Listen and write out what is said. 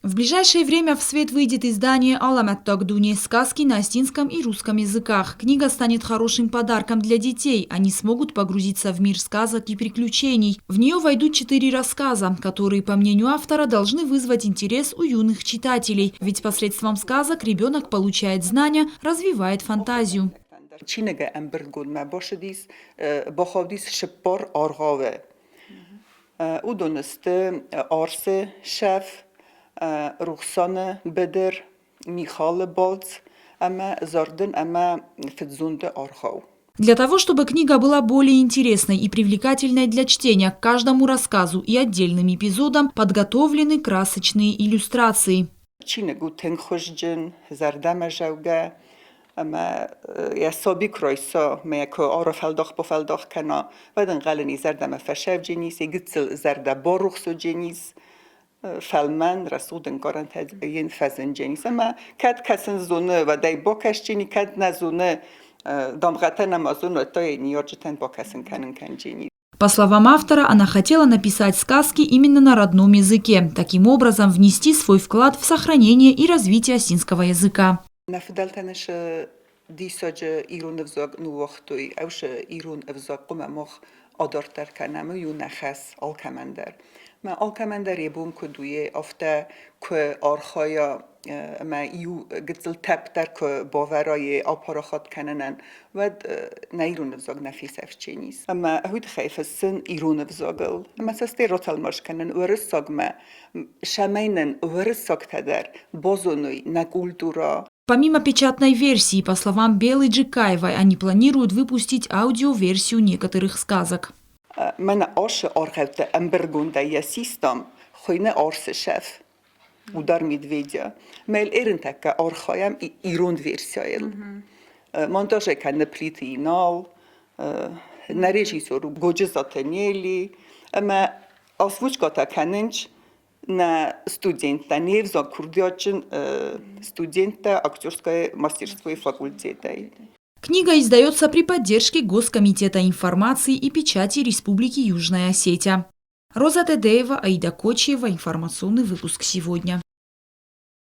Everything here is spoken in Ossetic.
В ближайшее время в свет выйдет издание «Алӕмӕттаг дуне. Сказки на осетинском и русском языках». Книга станет хорошим подарком для детей. Они смогут погрузиться в мир сказок и приключений. В нее войдут четыре рассказа, которые, по мнению автора, должны вызвать интерес у юных читателей. Ведь посредством сказок ребенок получает знания, развивает фантазию. Чиныгы ӕмбырдгондмӕ башыдис, бахаудис цыппар аргъауы. Уыдон сты Арсы шеф, Рухсаны быдыр, Михалы балц ӕмӕ Зардын ӕмӕ Фыдзонды аргъау. Для того, чтобы книга была более интересной и привлекательной для чтения, к каждому рассказу и отдельным эпизодам подготовлены красочные иллюстрации. Чиныг у тынг хуызджын, зӕрдӕмӕзӕугӕ ӕмӕ йӕ саби куы райса, ӕмӕ йӕ куы арафӕлдах-бафӕлдах кӕна, уӕд ӕнхъӕлӕн и зӕрдӕмӕ фӕсӕвдженис, йӕ гыццыл зӕрдӕ барухс уыдженис, фӕлмӕн, рӕсугъд ӕнкъарӕнтӕ йын фӕзындженис. Ӕмӕ кӕд кӕсын зоны, уӕд ӕй бакӕсджени, кӕд нӕ зоны, дамгъӕтӕ нӕма зоны, уӕд та йӕ ныййарджытӕн бакӕсын кӕнын кӕнджени. По словам автора, она хотела написать сказки именно на родном языке, таким образом внести свой вклад в сохранение и развитие осетинского языка. Нӕ фыдӕлтӕ сӕ диссаджы ирон ӕвзаг ныууагътой, ӕвзӕр ирон ӕвзаг хъуамӕ мах адарддӕр кӕнӕм, уый у нӕ хӕс алкӕмӕн дӕр. Мӕ алкӕмӕн дӕр йӕ бон куыд у, афтӕ куы архайа ӕмӕ иу гыццыл тӕпп дӕр куы бавӕра йӕ апарахат кӕнынӕн, уӕд нӕ ирон ӕвзаг нӕ фесӕфтдзӕнис. Ӕмӕ уый тыххӕй фыссын ирон ӕвзагыл. Ӕмӕ сӕ стӕй ратӕлмац кӕнын уырыссагмӕ, цӕмӕй нын уырыссӕгтӕ дӕр базоной нӕ культурӕ. Помимо печатной версии, по словам Белы Джикаевой, они планируют выпустить аудиоверсию некоторых сказок. Мӕнӕ ацы аргъӕуттӕ ӕмбырдгондӕй йӕ систам, хуыйны Арсы шеф. Удар медведя. Мӕ эрынтӕккӕ архайӕм ирон версияйыл. Монтажӕй кӕны Плиты Инал, нӕ режиссер у Годжызаты Нелли ӕмӕ озвучкӕтӕ кӕнынц нӕ студенттӕ, не взаг курдиатджын студенттӕ актерское мастерство факультетӕй. Книга издается при поддержке Госкомитета информации и печати Республики Южная Осетия. Роза Тедеева, Аида Кочиева. Информационный выпуск сегодня.